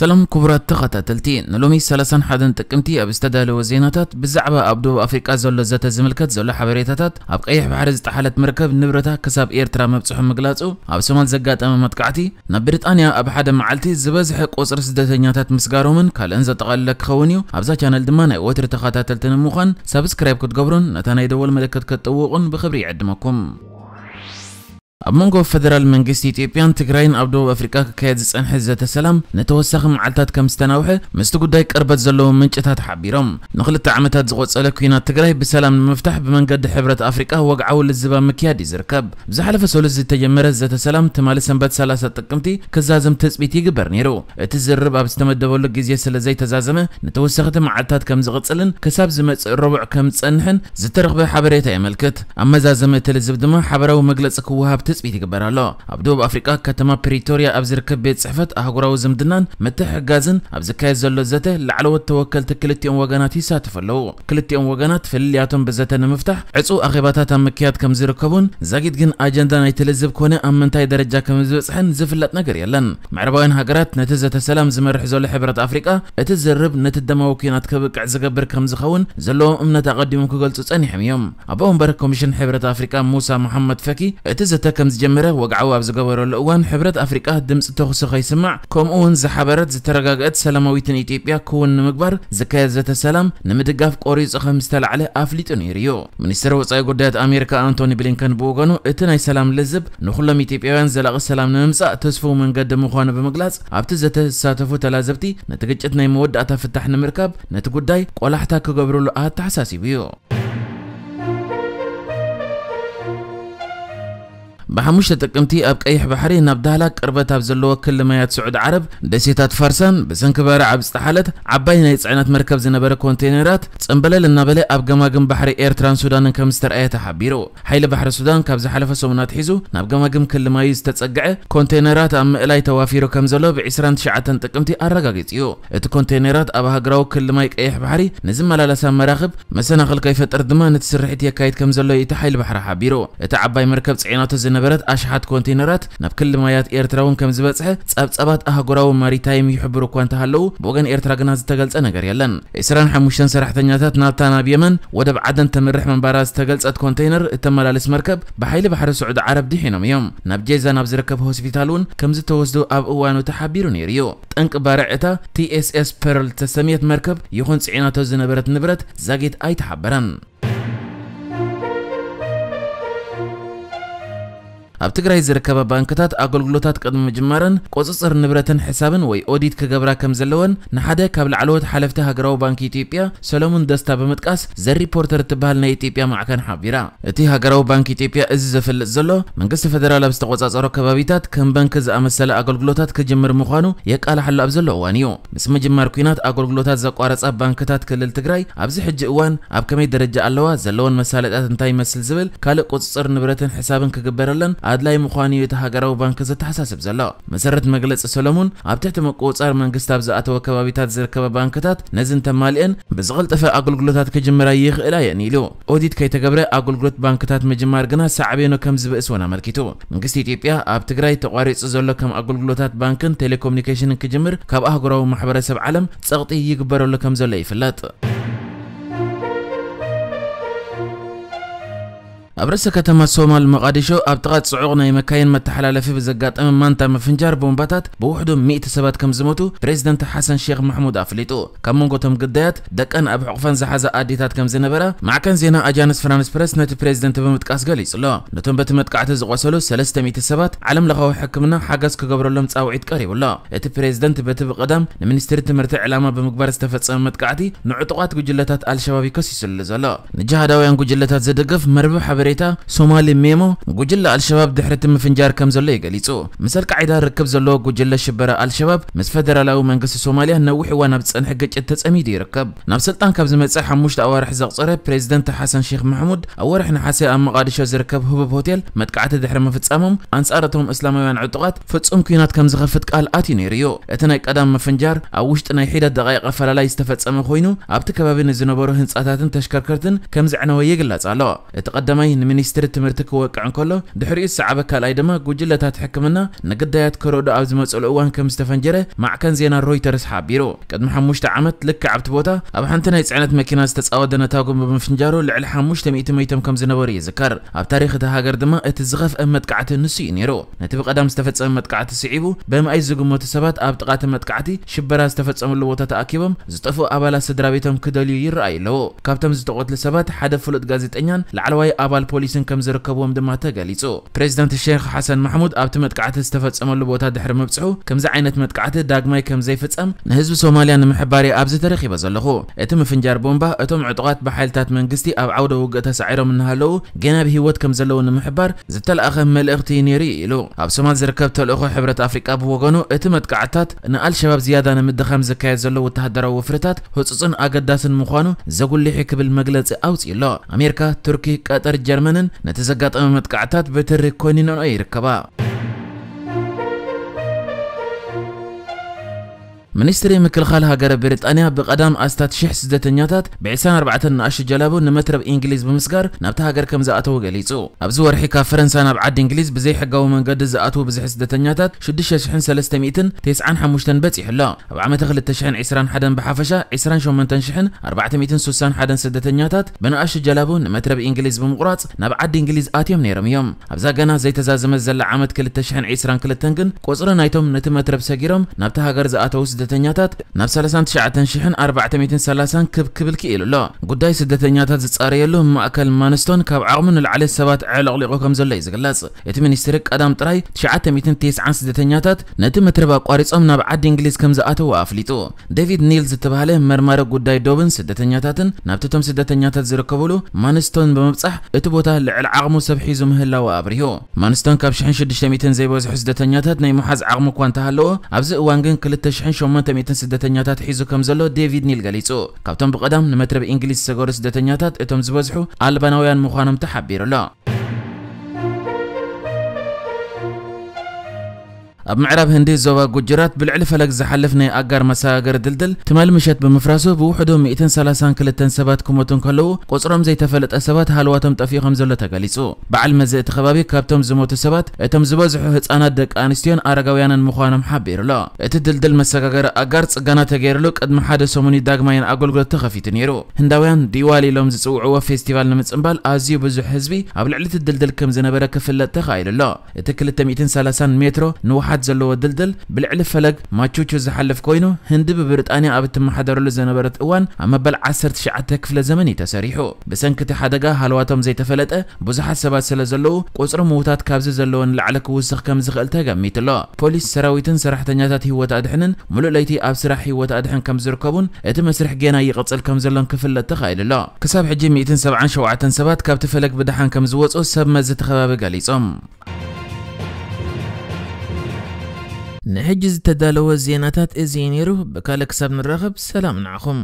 ሰላም ክቡራት ተኸታተልቲ፣ ንሎሚ ሰላሳን ሓደን ጥቅምቲ ኣብ ዝተዳለወ ዜናታት፣ ብዛዕባ ኣብ ደቡብ ኣፍሪቃ ዘሎ ዘተ ዝምልከት ዘሎ ሓበሬታታት፣ ኣብ ቀይሕ ባሕሪ ዝጠሓለት መርከብ ንብረታ ክሳብ ኤርትራ መብጽሑ ምግላጹ፣ ኣብ ሶማል ዘጋጠመ መጥቃዕቲ፣ ናብ ብሪጣንያ ኣብ ሓደ መዓልቲ ዝበዝሐ ቁጽሪ ስደተኛታት ምስጋሮምን ካልእን ዘጠቓለለ ክኸውን እዩ። ኣብዛ ቻነል ድማ ናይ ወትሪ ተኸታተልቲ ንምዃን ሳብስክራይብ ክትገብሩን ነታ ናይ ደወል ምልክት ክትጥውቑን ብኽብሪ ይዕድመኩም። ኣብ መንጎ ፈደራል መንግስቲ ኢትዮጵያን ትግራይን ኣብ ደቡብ ኣፍሪቃ ክካየድ ዝጸንሐ ዘተ ሰላም ንተወሳኺ መዓልታት ከም ዝተናውሐ ምስቲ ጉዳይ ቅርበት ዘለዎም ምንጭታት ሓቢሮም። ንኽልተ ዓመታት ዝቖጸለ ኲናት ትግራይ ብሰላም ንምፍታሕ ብመንገዲ ሕብረት ኣፍሪቃ ወግዓዊ ልዝባ ምክያድ እዩ ዝርከብ። ብዝሓለፈ ሰሉስ ዝተጀመረ ዘተ ሰላም ትማሊ ሰንበት ሰላሳ ጥቅምቲ ክዛዘም ትጽቢት ይግበር ነይሩ። እቲ ዝርርብ ኣብ ዝተመደበሉ ግዜ ስለ ዘይተዛዘመ ንተወሰኽቲ መዓልታት ከም ዝቕጽልን ክሳብ ዝመጽእ ረቡዕ ከም ዝጸንሕን ዝተረኽበ ሓበሬታ የመልክት። ኣብ መዛዘሚ እቲ ልዝብ ድማ ሓበራዊ መግለጺ ክወሃብ ትጽቢት ይግበር ኣሎ። ኣብ ደቡብ ኣፍሪቃ ከተማ ፕሪቶርያ ኣብ ዝርከብ ቤት ጽሕፈት ኣህጉራዊ ዝምድናን ምትሕግጋዝን ኣብ ዝካየድ ዘሎ ዘተ ላዕለዎት ተወከልቲ ክልቲኦም ወገናት ይሳተፉ ኣለዉ። ክልቲኦም ወገናት ፍልልያቶም ብዘተ ንምፍታሕ ዕጹው ኣኼባታት ኣብ ምክያድ ከም ዝርከቡን ዛጊት ግን ኣጀንዳ ናይቲ ልዝብ ኮነ ኣብ ምንታይ ደረጃ ከም ዝበጽሐን ዝፍለጥ ነገር የለን። ምዕራባውያን ሃገራት ነቲ ዘተ ሰላም ዝመርሕ ዘሎ ሕብረት ኣፍሪቃ እቲ ዝርርብ ነቲ ደማዊ ኲናት ከብቅዕ ዝገብር ከም ዝኸውን ዘለዎም እምነት ኣቐዲሞም ክገልጹ ጸኒሖም እዮም። ኣቦ ወንበር ኮሚሽን ሕብረት ኣፍሪቃ ሙሳ መሓመድ ፈኪ እቲ ዘተ ከም ዝጀመረ ወግዓዊ ኣብ ዝገበረሉ እዋን ሕብረት ኣፍሪቃ ድምጺ ተኹሲ ከይስማዕ ከምኡ እውን ዝሓበረት ዝተረጋግአት ሰላማዊትን ኢትዮጵያ ክውን ንምግባር ዝካየድ ዘተ ሰላም ንምድጋፍ ቆሪጹ ከም ዝተላዕለ ኣፍሊጡ ነይሩ እዩ። ሚኒስትር ወጻኢ ጉዳያት ኣሜሪካ ኣንቶኒ ብሊንከን ብወገኑ እቲ ናይ ሰላም ልዝብ ንኹሎም ኢትዮጵያውያን ዘላቒ ሰላም ንምምጻእ ተስፍው መንገዲ ምዃኑ ብምግላጽ ኣብቲ ዘተ ዝሳተፉ ተላዘብቲ ነቲ ግጭት ናይ መወዳእታ ፍታሕ ንምርካብ ነቲ ጉዳይ ቆላሕታ ክገብርሉ ኣተሓሳሲቡ እዩ። ብሓሙሽተ ጥቅምቲ ኣብ ቀይሕ ባሕሪ ናብ ዳህላክ ቅርበት ኣብ ዘለዎ ክሊ ማያት ስዑድ ዓረብ ደሴታት ፋርሳን ብሰንኪ ባርዕ ኣብ ዝጠሓለት ዓባይ ናይ ጽዕነት መርከብ ዝነበረ ኮንቴነራት ጽምበለል እናበለ ኣብ ገማግም ባሕሪ ኤርትራን ሱዳንን ከም ዝተረኣየ ተሓቢሩ። ሓይሊ ባሕሪ ሱዳን ካብ ዝሓለፈ ሰሙን ኣትሒዙ ናብ ገማግም ክሊ ማዩ ዝተጸግዐ ኮንቴነራት ኣብ ምእላይ ተዋፊሩ ከም ዘሎ ብ ዕስራን ትሽዓተን ጥቅምቲ ኣረጋጊጹ እዩ። እቲ ኮንቴነራት ኣብ ሃገራዊ ክሊ ማይ ቀይሕ ባሕሪ ንዝመላለሳ መራኽብ መሰናኽል ከይፈጥር ድማ ነቲ ስርሒት የካይድ ከም ዘሎ እዩ እቲ ሓይሊ ባሕሪ ሓቢሩ። እቲ ዓባይ መርከብ ጽዒናቶ ዝነበረት ኣሽሓት ኮንቴነራት ናብ ክሊ ማያት ኤርትራ እውን ከም ዝበጽሐ ጸብጻባት ኣህጉራዊ ማሪታይም ይሕብሩ እኳ እንተሃለዉ፣ ብወገን ኤርትራ ግና ዝተገልጸ ነገር የለን። ዕስራን ሓሙሽተን ሰራሕተኛታት ናብታ ናብ የመን ወደብ ዓደን ተምርሕ ምንባራ ዝተገልጸት ኮንቴነር እተመላልስ መርከብ ብሓይሊ ባሕሪ ስዑዲ ዓረብ ድሒኖም እዮም። ናብ ጄዛን ኣብ ዝርከብ ሆስፒታል እውን ከም ዝተወስዱ ኣብ እዋኑ ተሓቢሩ ነይሩ እዩ። ጠንቂ ባርዕ እታ ቲ ኤስ ኤስ ፐርል ዝተሰምየት መርከብ ይኹን ጽዒናቶ ዝነበረት ንብረት ዛጊት ኣይተሓበረን። ኣብ ትግራይ ዝርከባ ባንክታት ኣገልግሎታት ቅድሚ ምጅማረን ቁጽጽር ንብረትን ሕሳብን ወይ ኦዲት ክገብራ ከም ዘለወን ንሓደ ካብ ላዕለዎት ሓለፍቲ ሃገራዊ ባንክ ኢትዮጵያ ሰሎሙን ደስታ ብምጥቃስ ዘ ሪፖርተር እትበሃል ናይ ኢትዮጵያ ማዕከን ሓቢራ። እቲ ሃገራዊ ባንክ ኢትዮጵያ እዚ ዘፍልጥ ዘሎ መንግስቲ ፈደራል ኣብ ዝተቆጻጸሮ ከባቢታት ከም ባንክ ዝኣመሰለ ኣገልግሎታት ክጅምር ምዃኑ የቃልሓሉ ኣብ ዘሎ እዋን እዩ። ምስ ምጅማር ኲናት ኣገልግሎታት ዘቋረጻ ባንክታት ክልል ትግራይ ኣብዚ ሕጂ እዋን ኣብ ከመይ ደረጃ ኣለዋ፣ ዘለወን መሳለጥያት እንታይ ይመስል ዝብል ካልእ ቁጽጽር ንብረትን ሕሳብን ክግበረለን ኣድላይ ምዃኑ እዩ እቲ ሃገራዊ ባንክ ዘተሓሳስብ ዘሎ። መሰረት መግለጺ ሰሎሙን ኣብ ትሕቲ ምቁጽጻር መንግስቲ ኣብ ዝኣተወ ከባቢታት ዝርከባ ባንክታት ነዚ እንተማሊአን ብዝቐልጠፈ ኣገልግሎታት ክጅምራ ይኽእላ እየን ኢሉ። ኦዲት ከይተገብረ ኣገልግሎት ባንክታት ምጅማር ግና ሳዕቤኑ ከም ዝበእስ እውን ኣመልኪቱ። መንግስቲ ኢትዮጵያ ኣብ ትግራይ ተቋሪጹ ዘሎ ከም ኣገልግሎታት ባንክን ቴሌኮሙኒኬሽንን ክጅምር ካብ ኣህጉራዊ ማሕበረሰብ ዓለም ጸቕጢ ይግበረሉ ከም ዘሎ ይፍለጥ። ኣብ ርእሰ ከተማ ሶማል መቓዲሾ ኣብ ጥቓ ጽዑቕ ናይ መካይን መተሓላለፊ ብዘጋጠመ ማንታ ምፍንጃር ቦምባታት ብውሕዱ ሚእቲ ሰባት ከም ዝሞቱ ፕሬዚደንት ሓሰን ሼክ ማሕሙድ ኣፍሊጡ። ካብ መንጎ እቶም ግዳያት ደቀን ኣብ ሕቑፈን ዝሓዛ ኣዴታት ከም ዝነበራ ማዕከን ዜና ኣጃንስ ፍራንስ ፕረስ ነቲ ፕሬዚደንት ብምጥቃስ ገሊጹ ኣሎ። ነቶም በቲ መጥቃዕቲ ዝቖሰሉ ሰለስተ ሚእቲ ሰባት ዓለም ለኻዊ ሕክምና ሓገዝ ክገብረሎም ጻውዒት ቀሪቡ ኣሎ። እቲ ፕሬዚደንት በቲ ብቐዳም ንሚኒስትሪ ትምህርቲ ዕላማ ብምግባር ዝተፈጸመ መጥቃዕቲ ንዕጡቓት ጉጅለታት ኣልሸባብ እዩ ከሲሱሉ ዘሎ። ንጅሃዳውያን ጉጅለታት ዝድግፍ መርበብ ሓበሬታ ሶማሊ ሜሞ፣ ጉጅለ ኣልሸባብ ድሕሪ እቲ ምፍንጃር ከም ዘሎ እዩ ገሊጹ። ምስ ኣልቃዒዳ ርክብ ዘለዎ ጉጅለ ሽበራ ኣልሸባብ ምስ ፈደራላዊ መንግስቲ ሶማልያ ነዊሕ እዋን ኣብ ዝጸንሐ ግጭት ተጸሚዱ ይርከብ። ናብ ስልጣን ካብ ዝመጸ ሓሙሽተ ኣዋርሕ ዘቑጸረ ፕሬዚደንት ሓሰን ሼክ ማሕሙድ ኣብ ወርሒ ነሓሰ ኣብ መቓዲሾ ዝርከብ ህቡብ ሆቴል መጥቃዕቲ ድሕሪ ምፍጻሞም ኣንጻር እቶም እስላማውያን ዕጡቓት ፍጹም ኲናት ከም ዝኸፍት ቃል ኣትዩ ነይሩ እዩ። እቲ ናይ ቀዳም ምፍንጃር ኣብ ውሽጢ ናይ ሒደት ደቓይቕ ኣፈላላይ ዝተፈጸመ ኮይኑ ኣብቲ ከባቢ ንዝነበሩ ህንጻታትን ተሽከርከርትን ከም ዘዕነወ ይግለጽ ኣሎ። እቲ ቀዳማይ ንሚኒስትሪ ትምህርቲ ክወቅዕ እንከሎ፣ ድሕሪኡ ዝሰዓበ ካልኣይ ድማ ጉጅለታት ሕክምና ንግዳያት ከረድኡ ኣብ ዝመጽሉ እዋን ከም ዝተፈንጀረ ማዕከን ዜና ሮይተርስ ሓቢሩ። ቅድሚ ሓሙሽተ ዓመት ልክዕ ኣብቲ ቦታ ኣብ ሓንቲ ናይ ጽዕነት መኪና ዝተጻወደ ነታጉ ብምፍንጃሩ ልዕሊ ሓሙሽተ ሚእቲ መይቶም ከም ዝነበሩ ይዝከር። ኣብ ታሪኽ እታ ሃገር ድማ እቲ ዝኸፍአ መጥቃዕቲ ንሱ እዩ ነይሩ። ነቲ ብቐዳም ዝተፈጸመ መጥቃዕቲ ስዒቡ፣ ብምኣይ ዝግመቱ ሰባት ኣብ ጥቓ እቲ መጥቃዕቲ ሽበራ ዝተፈጸመሉ ቦታ ተኣኪቦም ዝጠፍኡ ኣባላት ስድራ ቤቶም ክደልዩ ይረኣዩ ኣለዉ። ካብቶም ዝተቐትሉ ሰባት ሓደ ፍሉጥ ጋዜጠኛን ላዕለዋይ ኣባል ፖሊስን ከም ዝርከብዎም ድማ ተገሊጹ። ፕሬዚዳንት ሼክ ሓሰን ማሕሙድ ኣብቲ መጥቃዕቲ ዝተፈጸመሉ ቦታ ድሕሪ ምብጽሑ፣ ከምዚ ዓይነት መጥቃዕቲ ዳግማይ ከም ዘይፍጸም ንህዝቢ ሶማልያ ንምሕባር እየ ኣብዚ ተረኺበ ዘለኹ። እቲ ምፍንጃር ቦምባ እቶም ዕጡቓት ብሓይልታት መንግስቲ ኣብ ዓውደ ውግእ ተሳዒሮም እናሃለዉ ገና ብህይወት ከም ዘለዉ ንምሕባር ዝተለኣኸ መልእኽቲ ነይሩ እዩ ኢሉ። ኣብ ሶማል ዝርከብ ተልእኾ ሕብረት ኣፍሪቃ ብወገኑ፣ እቲ መጥቃዕትታት ንኣልሸባብ ዝያዳ ንምድኻም ዝካየድ ዘሎ ወተሃደራዊ ወፍርታት ህጹጽን ኣገዳስን ምዃኑ ዘጉልሕ ክብል መግለጺ ኣውጺኡ ኣሎ። ኣሜሪካ፣ ቱርኪ፣ ቀጠር፣ ጀርመንን ነቲ ዘጋጠመ መጥቃዕትታት ብትሪ ኮኒነንኦ ይርከባ። ሚኒስትሪ ምክልኻል ሃገረ ብሪጣንያ ብቐዳም ኣስታት ሽሕ ስደተኛታት ብ ዕስራን ኣርባዕተን ንኣሽቱ ጀላቡ ንመትረብ እንግሊዝ ብምስጋር ናብታ ሃገር ከም ዝኣተዉ ገሊጹ። ኣብዚ ወርሒ ካብ ፈረንሳ ናብ ዓዲ እንግሊዝ ብዘይሕጋዊ መንገዲ ዝኣትዉ ብዝሒ ስደተኛታት ሽዱሽተ ሽሕን ሰለስተ ሚእትን ተስዓን ሓሙሽተን በጺሑ ኣሎ። ኣብ ዓመተ ክልተ ሽሕን ዕስራን ሓደን ብሓፈሻ ዕስራን ሸሞንተን ሽሕን ኣርባዕተ ሚእትን ሱሳን ሓደን ስደተኛታት ብንኣሽቱ ጀላቡ ንመትረብ እንግሊዝ ብምቑራጽ ናብ ዓዲ እንግሊዝ ኣትዮም ነይሮም እዮም። ኣብዛ ገና ዘይተዛዘመት ዘላ ዓመት ክልተ ሽሕን ዕስራን ክልተን ግን ቁጽሪ ናይቶም ነቲ መትረብ ሰጊሮም ናብቲ ሃገር ዝኣተዉ ስደተኛታት ናብ ሰላሳን ትሽዓተን ሽሕን ኣርባዕተ ሚእትን ሰላሳን ክብ ክብል ክኢሉ ኣሎ። ጉዳይ ስደተኛታት ዝጻረየሉ ማእከል ማንስቶን ካብ ዓቕሙ ንላዕሊ ሰባት ኣዕለቕሊቑ ከም ዘሎ እዩ ዝግለጽ። እቲ ሚኒስትሪ ቀዳም ጥራይ ትሽዓተ ሚእትን ተስዓን ስደተኛታት ነቲ መትረብ ኣቋሪጾም ናብ ዓዲ እንግሊዝ ከም ዝኣተዉ ኣፍሊጡ። ዴቪድ ኒል ዝተባህለ መርማሪ ጉዳይ ዶብን ስደተኛታትን ናብቲ እቶም ስደተኛታት ዝርከብሉ ማንስቶን ብምብጻሕ እቲ ቦታ ልዕሊ ዓቕሙ ሰብ ሒዙ ምህላዉ ኣብሪሁ። ማንስቶን ካብ ሽሕን ሽዱሽተ ሚእትን ዘይበዝሑ ስደተኛታት ናይ ምሓዝ ዓቕሚ እኳ እንተሃለዎ፣ ኣብዚ እዋን ግን ክልተ ሽሕን ሸሞንተ ሚእትን ስደተኛታት ሒዙ ከም ዘሎ ዴቪድ ኒል ገሊጹ። ካብቶም ብቐዳም ንመትረብ እንግሊዝ ዝሰገሩ ስደተኛታት እቶም ዝበዝሑ ኣልባናውያን ምዃኖም ተሓቢሩ ኣሎ። ኣብ ምዕራብ ህንዲ ዞባ ጉጅራት ብልዕሊ ፈለግ ዝሓልፍ ናይ ኣጋር መሰጋገሪ ድልድል ትማሊ ምሸት ብምፍራሱ ብውሕዱ ሚእትን ሰላሳን ክልተን ሰባት ክሞቱ እንከለዉ፣ ቁጽሮም ዘይተፈለጠ ሰባት ሃለዋቶም ጠፊኡ ከም ዘሎ ተገሊጹ። በዓል መዚ እቲ ከባቢ ካብቶም ዝሞቱ ሰባት እቶም ዝበዝሑ ህጻናት፣ ደቂ ኣንስትዮን ኣረጋውያንን ምዃኖም ሓቢሩ ኣሎ። እቲ ድልድል መሰጋገሪ ኣጋር ጽገና ተገይርሉ ቅድሚ ሓደ ሰሙን እዩ ዳግማይ ንኣገልግሎት ተኸፊቱ ነይሩ። ህንዳውያን ዲዋሊ ኢሎም ዝጽውዕዎ ፌስቲቫል ንምጽንባል ኣዝዩ ብዙሕ ህዝቢ ኣብ ልዕሊ እቲ ድልድል ከም ዝነበረ ክፍለጥ ተኻኢሉ ኣሎ። እቲ ክልተ ሚእትን ሰላሳን ሜትሮ ንውሓት ዘለዎ ድልድል ብልዕሊ ፈለግ ማቹቹ ዝሓልፍ ኮይኑ፣ ህንዲ ብብሪጣንያ ኣብ እትመሓደረሉ ዝነበረት እዋን ኣብ መበል ዓሰርተ ትሽዓተ ክፍለ ዘመን እዩ ተሰሪሑ። ብሰንኪ እቲ ሓደጋ ሃለዋቶም ዘይተፈለጠ ብዙሓት ሰባት ስለ ዘለዉ፣ ቁጽሪ ምዉታት ካብዚ ዘለዎ ንላዕሊ ክውስኽ ከም ዝኽእል ተገሚቱ ኣሎ። ፖሊስ፣ ሰራዊትን ሰራሕተኛታት ህይወት ኣድሕንን ምሉእ ለይቲ ኣብ ስራሕ ህይወት ኣድሕን ከም ዝርከቡን እቲ መስርሕ ጌና ይቕጽል ከም ዘሎን ክፍለጥ ተኻኢሉ ኣሎ። ክሳብ ሕጂ ሚእትን ሰብዓን ሸውዓተን ሰባት ካብቲ ፈለግ ብደሓን ከም ዝወጹ ሰብ መዚ እቲ ከባቢ ገሊጾም። ንሕጂ ዝተዳለወ ዜናታት እዚ እዩ ነይሩ። ብካልእ ክሳብ ንራኸብ ሰላም ንዓኹም።